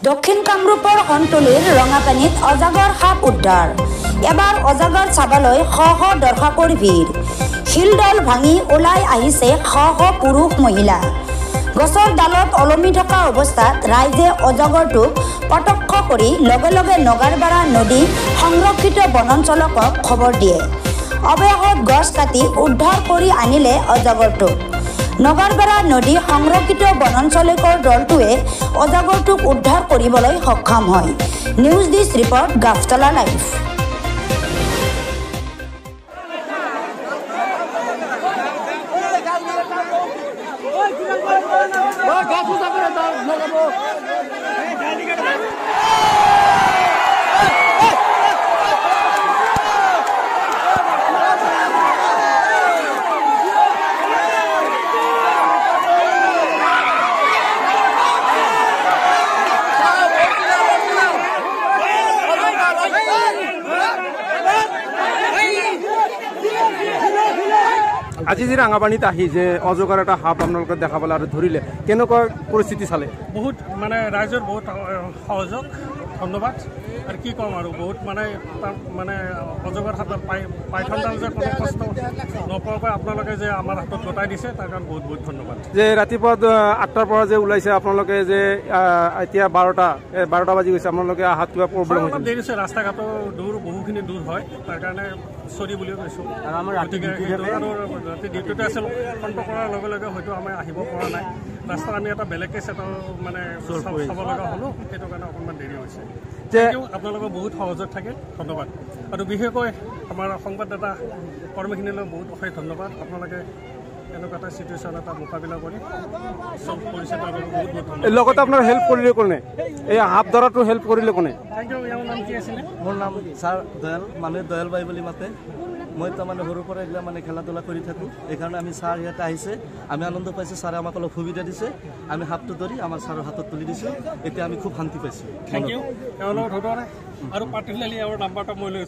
দক্ষিণ কামৰূপৰ সোণতলীৰ ৰঙাপানীত অজগৰ সাপ উদ্ধাৰ। এবাৰ অজগৰ চাবলৈ শ শ দৰ্শকৰ ভিৰ। শিলডল ভাঙি ওলাই আহিছে শ শ পুৰুষ মহিলা। গছৰ ডালত ওলমি থকা অৱস্থাত ৰাইজে অজগৰটোক প্ৰত্যক্ষ কৰি লগে লগে নগাৰবাৰা নদী সংৰক্ষিত বনাঞ্চলকক খবৰ দিয়ে। অৱশেষত গছ কাটি উদ্ধাৰ কৰি আনিলে অজগৰটোক। নগাৰবাৰা নদী সংৰক্ষিত বনাঞ্চলিকৰ দলটোৱে অজগৰটোক উদ্ধাৰ কৰিবলৈ সক্ষম হয়। News desk report, Gabtala live. আজি যে ৰাঙাপানীত আহি যে অজগৰ এটা সাপ আপোনালোকে দেখা পালে আৰু ধৰিলে, কেনেকুৱা পৰিস্থিতি চালে? বহুত মানে ৰাইজৰ বহুত সহযোগ, ধন্যবাদ। আৰু কি ক'ম আৰু, বহুত মানে মানে অজগৰ সাপ পাইথনডাল যে কোনো কষ্ট নপোৱাকৈ আপোনালোকে যে আমাৰ হাতত গতাই দিছে, তাৰ কাৰণে বহুত বহুত ধন্যবাদ। যে ৰাতিপুৱা 8টাৰ পৰা যে ওলাইছে আপোনালোকে, যে এতিয়া 12টা বাজি গৈছে, আপোনালোকে অহাত কিবা প্ৰব্লেম হৈছে? দেৰি হৈছে, ৰাস্তা ঘাটো দূৰ, বহুখিনি দূৰ হয়, তাৰ কাৰণে চৰি বুলিও কৈছোঁ। গতিকে ৰাতি ডিউটিতে আছিল, ফোনটো কৰাৰ লগে লগে হয়তো আমি আহিব পৰা নাই। ৰাস্তাত আমি এটা বেলেগকৈ চেটৰ মানে চাব লগা হ'লোঁ, সেইটো কাৰণে অকণমান দেৰি হৈছে। আপোনালোকৰ বহুত সহযোগ থাকে, ধন্যবাদ। আৰু বিশেষকৈ আমাৰ সংবাদদাতা কৰ্মীখিনিলৈ বহুত অশেষ ধন্যবাদ। আপোনালোকে এনেকুৱা এটা চিটুৱেশ্যন এটা মোকাবিলা কৰি চব কৰিছে, তাৰ বাবে বহুত বহুত ধন্যবাদ। লগতে আপোনাৰ হেল্প কৰিলে কোনে? এই সাপ ধৰাটো হেল্প কৰিলে কোনে? Thank U. ইয়াৰ নাম কি আছিলে? মোৰ নাম ছাৰ দয়াল, মানুহে দয়াল বাই বুলি মাতে। মই তাৰমানে সৰুৰ পৰা এইগিলা মানে খেলা ধূলা কৰি থাকোঁ, এইকাৰণে আমি ছাৰ ইয়াতে আহিছে, আমি আনন্দ পাইছোঁ। ছাৰে আমাক অলপ সুবিধা দিছে, আমি সাপটো ধৰি আমাৰ ছাৰৰ হাতত তুলি দিছোঁ, এতিয়া আমি খুব শান্তি পাইছোঁ। Thank U. এওঁৰ লগত আৰু পাৰ্টিকুলাৰলি এওঁৰ নাম্বাৰটো মই লৈছোঁ।